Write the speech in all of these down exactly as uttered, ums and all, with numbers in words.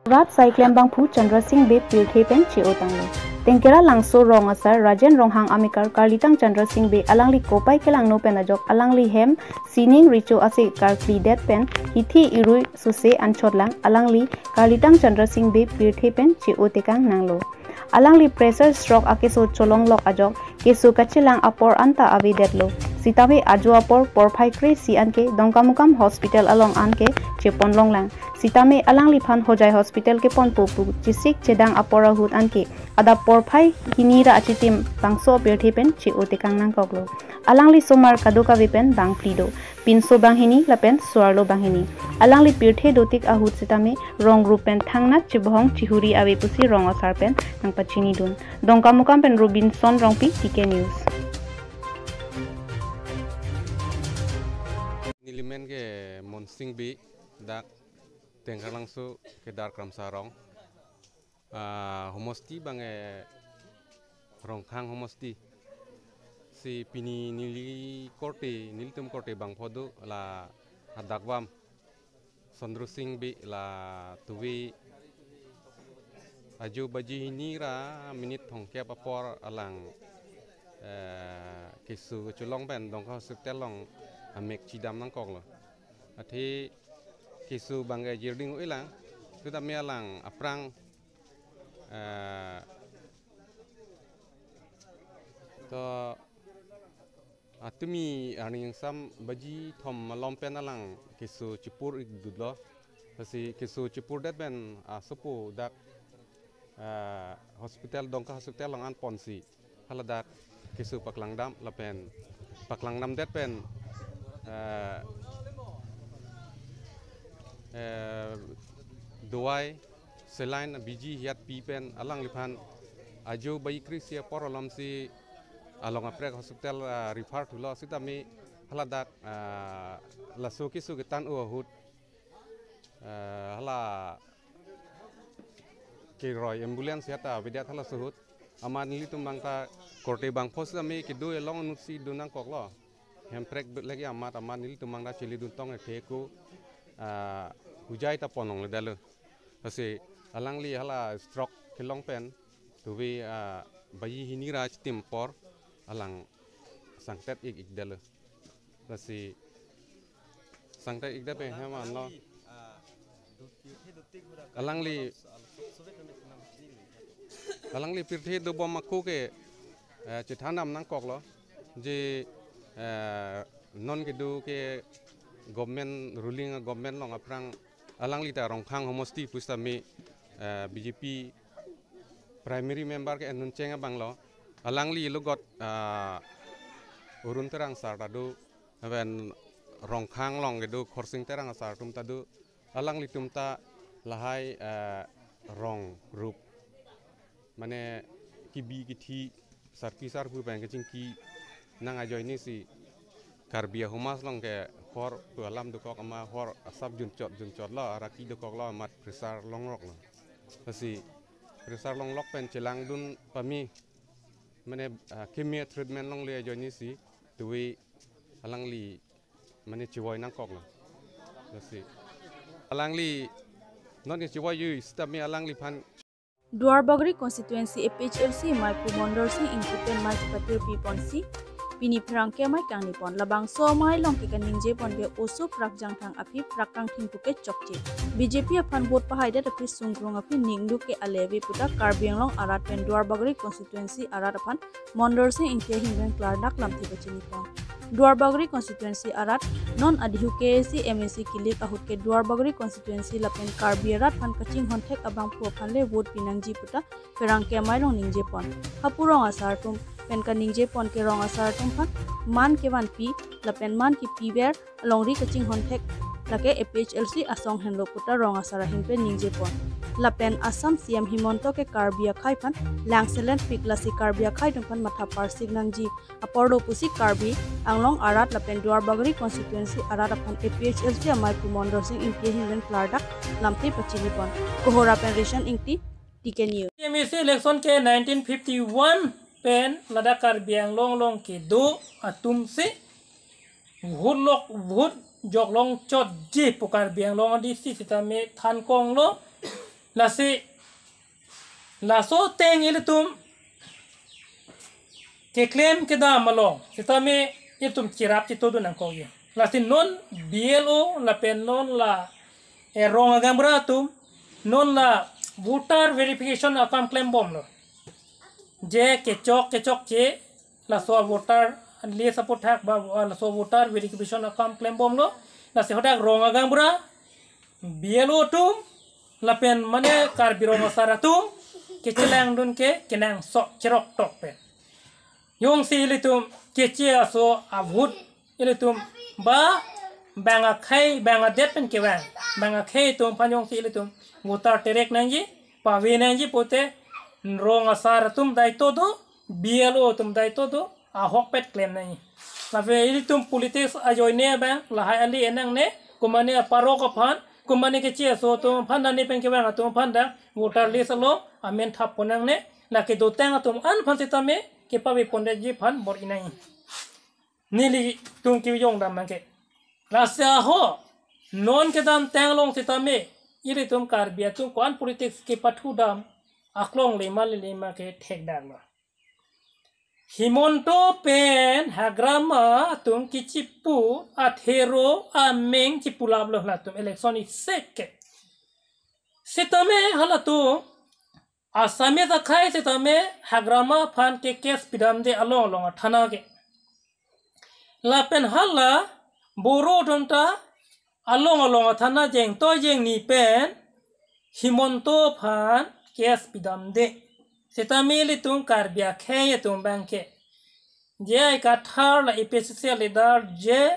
Rat saiklem abangphu Chandra Sing Bey pirthe pen che-o tanglo. Tengkera Langso rong asar Rajen Ronghang amekar karlitang Chandra Sing Bey alangli kopai kelangno pen ajok alangli hem sining recho ase karklidet pen hithi irui suse anchot lang alangli karlitang Chandra Sing Bey pirthe pen che-o tekang nanglo. Alangli pressure stroke akeso cholonglok ajok keso kachelang apor anta avedetlo. Sitame ajo apor porphai kre-isi anke Dongkamukam Hospital along anke chepon longlang. Sitame alangliphan Hojai Hospital keponpo pu chesik chedang apor ahut anke adap porphai hini ra achitim bangso pirthe pen che-o tekang nangkoklo. Alangli somar kadokave pen bang phli do. Pinso banghini lapen so-arlo banghini. Alangli pirthe dotik ahut sitame rong rup pen thangnat chebohong chihuri ave pusi rong asar pen nangpachinidun. Dongkamukam pen Robinson Rongpi, T K News. Nelimen ke Monsing Bey, dak Tengkera Langso kedar Kramsa rong. Ah, homosti abang ke Rongkhang homosti. Si pini neli korte, nelitum korte abangphu do la hadak vam Chandra Sing Bey la tuvi ajo baji hini ra minute thomkep apor alang, eh, keso kecholong pen Dongka Hospital along amek chidam nangkoklo. Athe keso abang ke jirding oilang, sitame alang aphrang, eh, to atumi arni ingsam baji thom malom pen alang keso chepur-ikdunlo. Lasi keso chepurdet pen asopo dak, eh, hospital, Dongka Hospital along anponsi haladak keso paklangdam lapen paklangdamdet pen, eh, eh, dawai saline biji hiat pi pen alangliphan ajo baji kre-isi apor alamsi along aprek hospital, ah, refer thulo sitame haladak, ah, laso keso ketan-o ahut, ah, hala keroi ambulance hiat avedet halaso ahut amat nelitum abang ta korte abangphu sitame kedo elong anutsi dun nangkoklo. Hemprek lake amat amat nelitum abang ta chilidun tong eke ku, ah, Hojai ta pon longledetlo. Lasi alangli hala stroke kelong pen tuvi, ah, baji hini ra achitim apor alang sangtet-ik-ikdetlo. Lasi sangtet-ikdet pen hem anlo. Alangli, alangli pirthe dobom ako ke, eh, chethandam nangkoklo. Je, eh, non kedo ke government, ruling government along aphrang alangli ta Rongkhang homosti pusitame, eh, B J P primary member ke enun cheng abanglo. Alangli logot, ah, Arun Terang sir ta do, lapen Rongkhang along kedo Khorsing Terang sir atum ta do. Alanglitum ta lahai, eh, rong rup, mane kebi kethe sarpi sarpo pen kachingki nang ajoinesi Karbi ahumas along ke hor pu alam dokok, ama hor asap junchot junchotlo, araki dokoklo, amat pressure longroklo. Lasi pressure longrok pen chelangdun pame, mane, ah, keme treatment longle ajoinesi tuvi alangli mane chevoi nangkoklo. Lasi alangli non ke chevoi-i sitame alangliphan. Duarbagori constituency A P H L C amei pu Mondor Sing Ingti pen mei chepatirpi ponsi pini pherangke amei kangni pon. Labangso amei along ke kaningje pon ke oso prak jangthang aphi prak kangthing puke chokche. B J P aphan vote pahaidet aphi sungkrung aphi ningduk ke ale ave puta Karbi Anglong arat pen Duarbagori constituency arat aphan Mondor Sing Ingti ahin pen klardak lamthe pachini pon. Duarbagori constituency arat non adihu K A A C M A C kilik ahut ke Duarbagori constituency lapen Karbi arat aphan kachinghon thek abangphu aphan le vote pinangji puta pherangke amei along ningje pon. Hapu rong asar atum pen kaningje pon ke rong asar atum aphan man kevanpi lapen man kepiver alongri kachinghon thek lake A P H L C asong henlo puta rong asar ahin pen ningje pon. Lapen Assam C M Himanta ke Karbi akhei aphan langselenpik, lasi Karbi akhei atum aphan matha parsik nangji apor lo pusi Karbi Anglong arat lapen Duarbagori constituency arat aphan A P H L C amei pu Mondor Sing Ingti ahin pen klardak lamthe pachini pon. Kohora pen Rishan Ingti, T K News. M A C election ke nineteen fifty-one pen ladak Karbi Anglong along kedo atum si vote lok, vote joklong chotji pu Karbi Anglong adisi sitame than konglo. Lasi laso ateng ilitum keklem kedam along sitame itum chirap chitodun nangkok ye. Lasi non B L O lapen non la, eh, rong agaonbura atum non la voter verification akam klembomlo. Je kechok kechokche laso voter list aputhak ba, ah, laso voter verification akam klembomlo. Lasi hadak rong agaonbura, B L O atum lapen mane Karbi Rong Asar atum kechelangdun ke kenangsot cheroktok pen. Jongsi ilitum keche aso a-vote ilitum ba bang akhei bang adet pen kevang, bang akhei atum aphan jongsi ilitum voter terek nangji, pave nangji pulote rong asar atum daito do, B L O atum daito do, ahokpet klem nangji. Lapen ilitum politics ajoine abang lahai ali enangne, komane aparok aphan, komane keche aso atum aphan, nani pen kevang atum aphan dak voter list along amen thap pon nangne, lake dotang atum an aphan sitame kepave pondetji aphan bor-i nangji. Nelitum kejongdam abangke. Lasi ho, non kedamtang along sitame ilitum Karbi atum ko-an politics kepathudam aklong lema lelema ke thekdaklo. Himanta pen Hagrama atum kechipu athero ameng chipulaplo latum election isek ke. Sitame halatum Assamese akhei sitame Hagrama aphan ke case pidamde along along athana ke. Lapen hala Boro atum ta along along athana jengtoi jengni pen Himanta aphan case pidamde. Sitame ilitum Karbi akhei atum abangke, je ai kathar la A P H L C a-leader je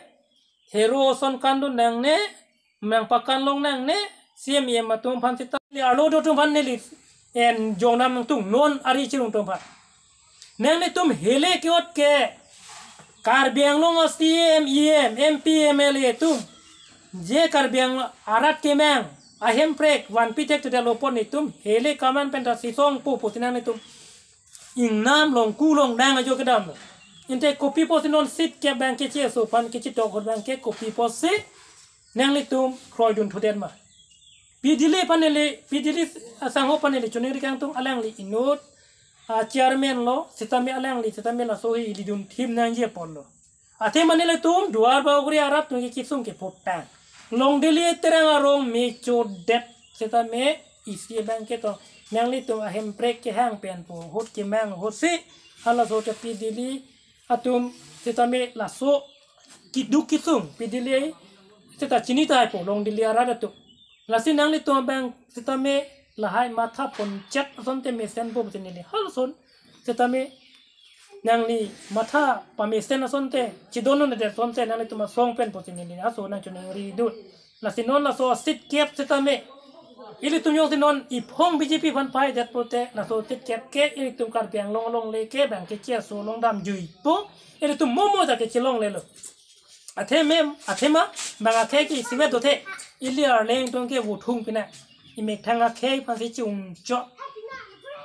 hero ason kandun nangne, mangpakan long nangne, C M E M atum aphan sita li arlo do atum aphan neli en jongnam nangtung non ari chirung atum aphan. Nanglitum hele ke-ot ke Karbi Anglong a-C M, E M, M P, M L A atum, je Karbi Anglong arat kemang ahemprek vanpi thekthedetlo apot netum hele kaman pen ta sisongpo pusi nanglitum ingnam longku longdang ajo kedamlo. Ante kopi pusi non seat kep abangke keche aso aphan kechitok ahut abangke kopi pusi nanglitum kroidun thudet ma? Pidili aphan neli, Pidili asangho aphan neli choningri kangtung, alangli inut a-chairman lo, sitame alangli sitame laso hi lidun thim nangji apotlo. Athema nelitum Duar Bagori arat atum ke kesung kephotang. Longdili Terang arong mechodet sitame isi abangke to nanglitum ahemprek kehang pen pu ahut kemang ahutsi halaso ke Pidili atum sitame laso keduk kesung Pidili sita chini tahai po Longdili arat atum. Lasi nanglitum abang sitame lahai matha ponchet asonte mesenpo pusi neli halason sitame nangli matha pamesen asonte, chidon-un-edet asonte nanglitum asong pen pusi neli laso nangchoningridun. Lasi non laso seat kep sitame ilitum jongsi non iphong B J P aphan paidet pulote laso seat kep ke ilitum Karbi Anglong alongle ke abangke keche aso longdam juipo, ilitum momo ta kechelonglelo. Athema, athema bang akhei ke isivet dothe, ili arleng atum ke vote hung pina. Imethang akhei aphansi chi-ungcho.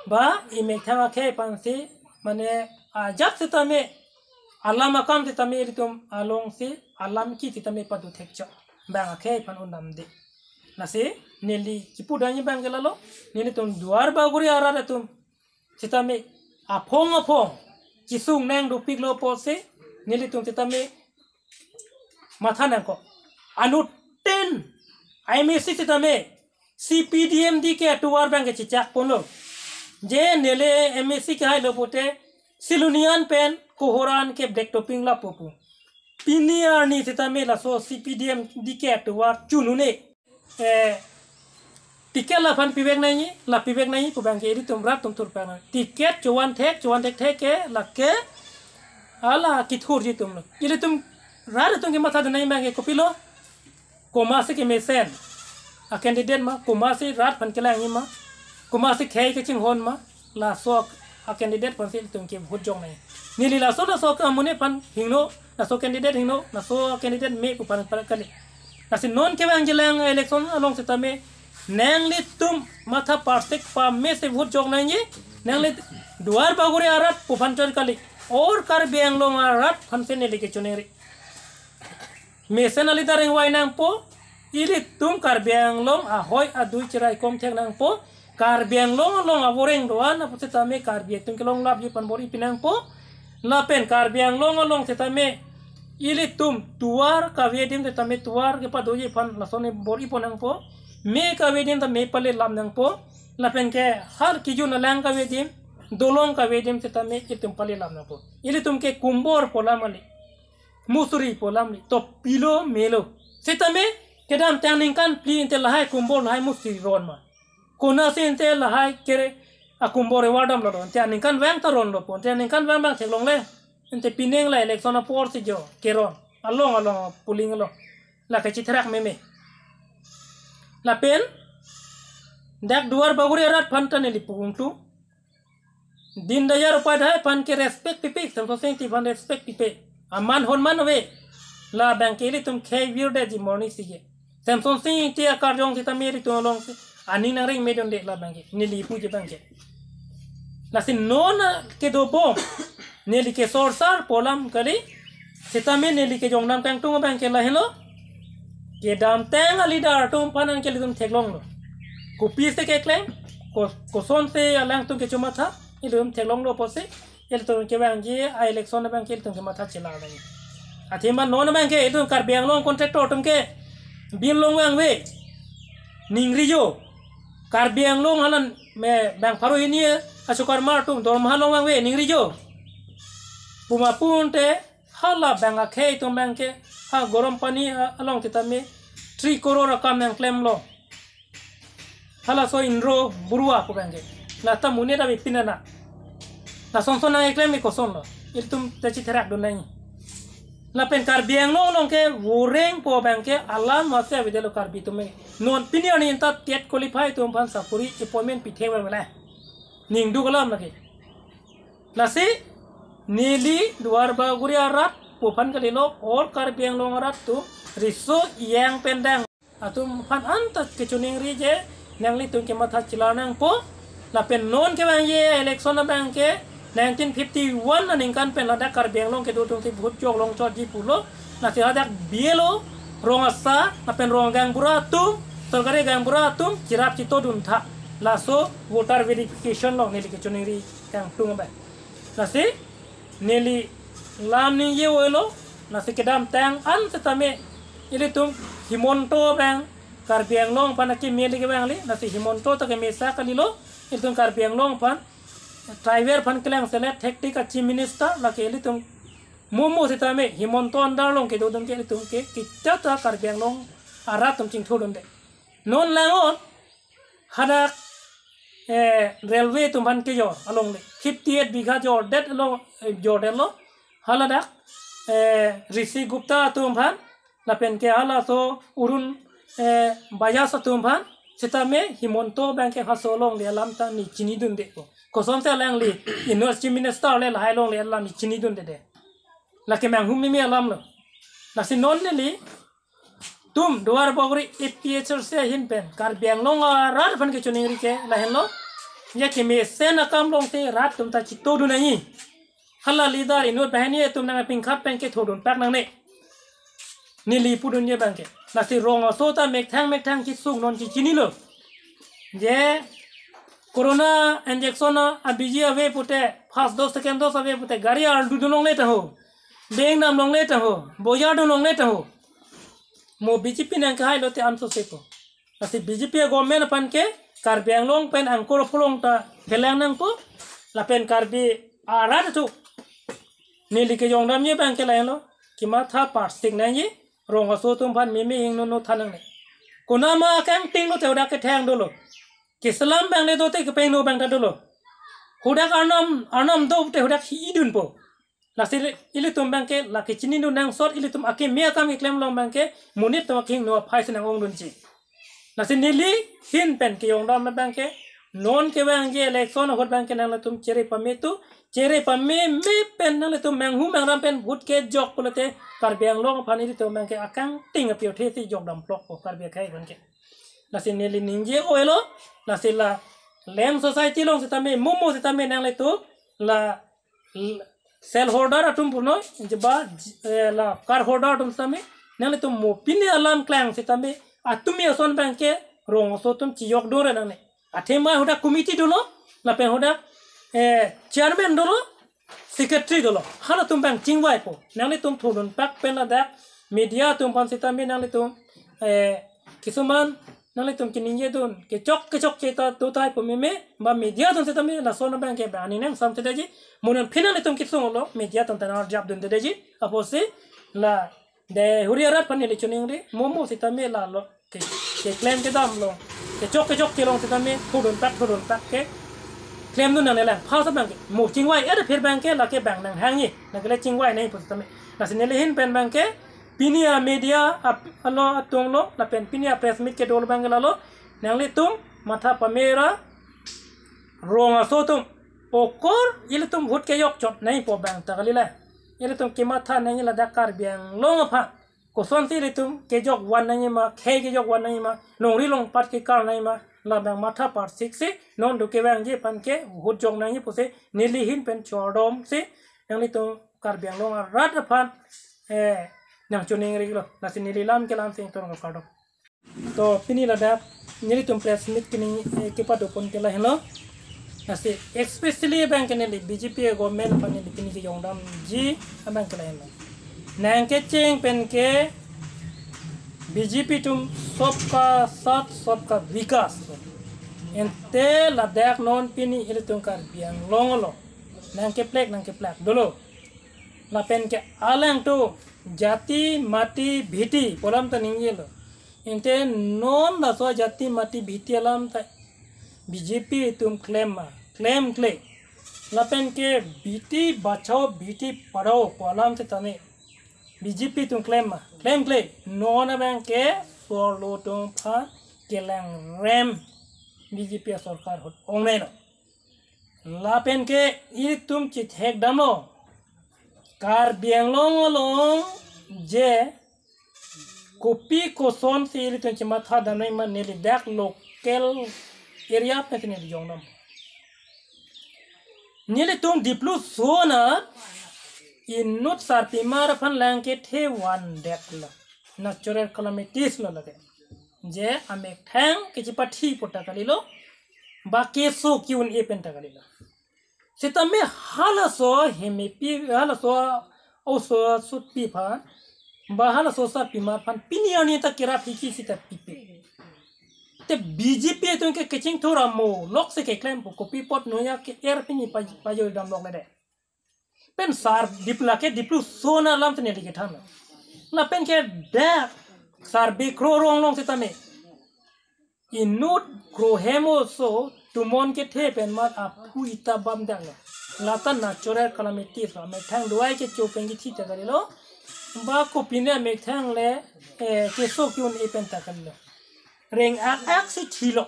Ba imethang akhei aphansi mane ajat sitame alam akam sitame ilitum alongsi alam ki sitame pado thekcho. Bang akhei aphan undamde. Lasi neli kipu danji abangke lalo, nelitum Duar Bagori arat atum sitame aphong aphong kesung nang dopiklo pusi nelitum sitame matha nangkok. Anut ten M A C sitame C P D M D K atovar abangke chechak ponlo. Je neli M A C kehailo pulote Silonijan pen Kohora an ke black topping lapo pu. Pini arni sitame laso C P D M D K atovar chunune, eh, ticket laphan pivek nangji, la pivek nangji pu abangke ilitum rat atum thurpang nang. Ticket chovan thek, chovan thekthek ke lake hala kethurji atumlo. Ilitum rat atum kematha dun nangji abangke kopilo? Komatsi kemesen a-candidate ma, komatsi rat aphan kelangji ma, komatsi khei kachinghon ma, laso a-candidate aphansi ilitum ke vote jong nangji. Neli laso laso ke amonit aphan hingno, laso candidate hingno, laso candidate me pu aphan aphan kali. Lasi non kevangjilang election along sitame nanglitum matha parsik pamesi vote jong nangji, nangli Duar Bagori arat pu aphan chot kali, or Karbi Anglong arat aphansi neli kechoningri. Mesen a-leader ingvai nangpo, Ilitum Karbi Anglong ahoi adui cheraikom thek nangpo. Karbi Anglong along avoreng do-an apot setame Karbi atum kelong lapji aphan bor-i pi nangpo. Lapen Karbi Anglong along setame ilitum tovar kave adim setame tovar kepadoji aphan lason bor-i pon nangpo. Me kave adim ta me pale lam nangpo. Lapen ke har kejun alang kave adim, dolong kave adim setame ilitum pale lam nangpo. Ilitum ke kumbor pu alam kali, musri pu alam kali, to pilo melo. Setame kedamtang aningkan phli ante lahai kumbor lahai musri ron ma? Konatsi ante lahai kere akumbor ewardam lo, ante aningkanvang ta ronlo pu, ante aningkanvang abang theklongle. Ante pining la election apor si jo keron along along polling along. La kachitherak meme. Lapen dak Duar Bagori arat aphan ta neli pu ingtung. Deen Dayal Upadhyay aphan ke respect pipe, Semsonsing Ingti aphan respect pipe. Aman honman ave. Labang ke ilitum khei virdetji morning si ke. Semsonsing Ingti akarjong setame ilitum alongsi aning nangring medunde labang ke. Neli puji abang ke. Lasi non kedobom, neli ke sorsar pu alam kali. Setame neli kejongdam kangtung abang ke lahenlo. Kedamtang aleader atum aphan an ke ilitum theklonglo. Kopisi keklem, ko-, kosonsi alangtum kechomatha, ilitum theklonglo pusi, ilitum kevangji a-election abang ke ilitum kematha chila abang. Athema non abang ke ilitum Karbi Anglong contractor atum ke bill longvangve, ningri jo. Karbi Anglong halan me bang pharo hini asokar mar atum dormaha longvangve, ningri jo. Puma pu ante hala bang akhei atum abang ke ha Garam Pani, ah, along setame three crore akam nangklemlo. Halaso Indro Baruah pu abang ke. Lata mune da bipin ana. Lasonson nangkeklem ke kosonlo? Ilitum ta chitherak dun nangji. Lapen Karbi Anglong along ke voreng pu abang ke alam masi avedetlo Karbi atum ke. Non pini arni anta TET qualify atum aphan sakori appointment pithe abang le. Ningduk alam lake. Lasi neli Duar Bagori arat pu aphan kalilo, all Karbi Anglong arat atum riso ejang pen dang atum aphan anta kechoningri je nanglitum kematha chila nangpo. Lapen non kevangji election abang ke nineteen fifty-one aningkan pen ladak Karbi Anglong kedo atumsi vote jok longchotji pulo. Lasi ladak B L O, rong asar lapen rong gaonbura atum, sorkari gaonbura atum chirap chito duntha. Laso voter verification along neli kechoningri kangtung abang. Lasi neli lam ningje oi lo, lasi kedamtang an setame ilitum Himanta abang Karbi Anglong aphan akeme le kevangli, lasi Himanta ta kemesa kalilo, ilitum Karbi Anglong aphan, tribal aphan kelang selet hektik a-chief minister, lake ilitum momo setame Himanta under along kedo atum ke ilitum ke kita ta Karbi Anglong arat atum chingthur dunde. Non lang-ot hadak, eh, railway atum aphan kejor alongle fifty-eight bigha jordet lo, eh, jordetlo. Haladak, eh, Rishi Gupta atum aphan, lapen ke halaso Arun, eh, Byas atum aphan, setame Himanta abang ke halaso alongle alam ta ne chini dunde ko. Kosonsi alangli inut chief minister le lahai alongle alam ne chini dundede? Lake manghumeme alam lo. Lasi non nelitum Duar Bagori A P H L C ahin pen Karbi Anglong arat aphan kechoningri ke lahenlo. Ya kemesen akam alongsi rat atum ta chito dun nangji. Hala leader inut banghini atum nangpingkhat pen kethurdun pak nangne. Neli pudunji abang ke. Lasi rong aso ta methang methang kesung non kechinilo. Je corona injection abiji ave pute, first dose, second dose ave pute, gari ardu dun longle ta ho. Beng dam longle ta ho. Bojar dun longle ta ho. Mo B J P nangkehai lote anso sepo. Lasi B J P government aphan ke Karbi Anglong pen angkur apholong ta kelang nangpo. Lapen Karbi arat atum neli kejongdamji abang ke lahenlo. Kematha parsik nangji, rong aso atum aphan meme hingno no than nangne. Konama kangting lote hadak kethang dolo. Keselam abang le dote kepengno abang ta dolo. Hadak arnam, arnam dote hadak hi-i dunpo. Lasi ilitum abang ke lake chini dun nangsot, ilitum akeme akam keklem along abang ke monit atum akhingno aphai si nang-ongdunji. Lasi neli ahin pen kejongdam abang ke non kevangji election ahut abang ke nanglitum chere pame tu, chere pameme pen nanglitum manghu mangram pen vote kejok pulote Karbi Anglong aphan ilitum abang ke akangting apirthe si jokdam plok ko Karbi akhei abang ke. Lasi neli ningje oi lo, lasi la lem society along setame, momo setame nanglitum la, la cell holder atum punoi, je ba, eh, la card holder atum setame, nanglitum mo pine alam klang setame, atum ason abangke rong aso atum chiyok dore nangne. Athema hadak committee dolo, lapen hadak, eh, chairman dolo, secretary dolo. Halatum abang chingvaipo. Nanglitum thudun pak pen ladak media atum aphan sitame nanglitum, eh, kisuman nanglitum keningjedun kechok kechok cheta tu taipo meme, ba media atum sitame lason abangke ba ani nang samtedetji, mo non phin nanglitum kesung lo, media atum ta nang arjapdundeji, apotsi la de huri arat aphan neli choningri, mo mo sitame lalo ke, keklem kedam along, kechok kechok kelong sitame thudun pak thudun pak ke klemdun nangne lang, phas abangke mo chingvai-et aphi abangke lake bang nanghangji, lake le chingvai nangpo sitame. Lasi neli ahin pen abangke pini a media ap-, alo atum lo, lapen pini a press meet kedo abangke lalo, nanglitum matha pamera rong aso atum okor ilitum vote kejok chot nangpo abang ta kalilo. Ilitum kematha nangji ladak Karbi Anglong aphan. Kosonsi ilitum kejok van nangji ma, khei kejok van nangji ma, longri longpat kekar nangji ma, labang matha parsiksi, non do kevangji aphan ke vote jok nangji pusi neli ahin pen chordomsi nanglitum Karbi Anglong arat aphan, eh, nang choningrilo. Lasi neli lam ke lamsi ingthor kardom. To pini ladak nelitum press meet kini, eh, kepadopon ke lahenlo. Lasi especially abangke neli B J P government aphan neli pini kejongdamji abangke lahenlo. Nangkecheng pen ke B J P atum sabka saath sabka vikas. Ante ladak non pini ilitum Karbi Anglong along nangkeplek nangkeplak dolo. Lapen ke alangtum jati mati bhiti pu alam ta ningjelo. Ante non laso jati mati bhiti alam ta B J P atum klem ma, klemkle. Lapen ke bhiti bachao bhiti padhao pu alam setame B J P atum klem ma, klemkle. Non abangke sorlo atum aphan kelangrem B J P asorkar ahut ong nai lo. Lapen ke itum chithek damlo. Karbi Anglong along je kopi kosonsi ilitum chematha dam nangji ma neli dak local area pen si neli jongdam. Nelitum Diplu zone inut sarpimar aphan lang kethe van det lo. Natural calamities lo lake. Je amethang kechepathi pu ta kalilo. Ba keso ki-un-e pen ta kalilo. Setame halaso hemepi, halaso oso sutpi aphan, ba halaso sarpimar aphan pini arni ta kerap hiki sita pipe. Te B J P atum ke kechingthur amo lok si keklempo, kopi apot noya ke-er pini pa-, pajoi damlokledet. Pen sar Diplu ke Diplu zone alam ta neli kethan. Lapen ke dak sar bikro rong along setame inut krohem oso tumon kethe pen mat aphu ita bam dang lo. Lata natural calamities lo, methang duai kecho pen kithi ta kalilo. Ba kopine methang le, eh, keso ki-un-e pen ta kalilo. Reng ak ak si thilo.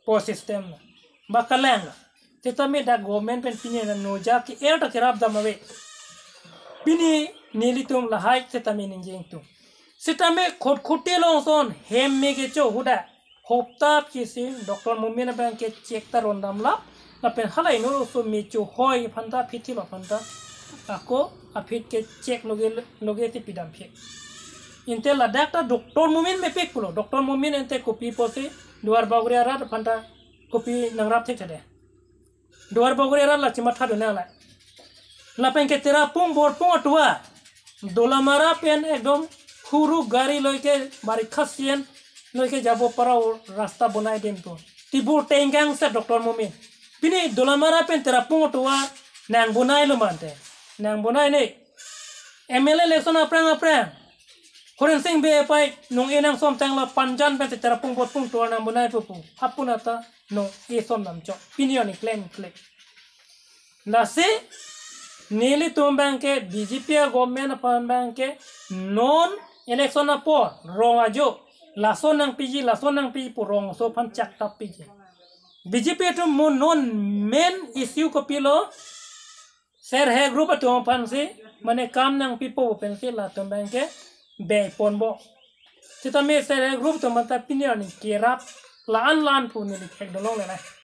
Po system lo. Ba kalang lo. Setame dak government pen pini na noja ke-er ta kerap dam ave. Pini nelitum lahai setame ningjeng tum. Setame khot khote along son hem me kecho hadak. Hopta kisi Doctor Momin abangke check ta rondam lap. Lapen halai no so me cho hoi aphan ta aphi thilo aphan ta. Ako aphi ke check loge loge ti pidam phi. Ante ladak ta Doctor Momin mepik pulo. Doctor Momin ante kopi pusi Duar Bagori arat aphan ta kopi nangrap thekthedetde. Duar Bagori arat la chematha dun nang la. Lapen ke Tirapung Borpung atovar Dolamara pen ekdom huru gari loi ke barikha season loi ke jabo para rasta bonai dim pu. Tibur tenggang se Doctor Momin. Pini Dolamara pen Tirapung atovar nang bonai lo mante. Nang bonai ne. M L A election aphrang aphrang Horen Sing Bey apai nung enang som tang la Panjan pen Tirapung Borpung atovar nang bonai pupu. Hapuna ta nung e som nam chok. Pini arni klemkle. Lasi nelitum abangke B J P a government aphan abangke non election apor rong ajo lason nangpiji, lason nangpiji pu rong aso aphan chak tap piji. B J P atum mo non main issue kopilo, self help group atum aphan si mane kam nangpipo pen si latum abangke bey ponpo. Setame self help group atum aphan ta pini arni kerap la-an la-an pu neli thek dolongle na.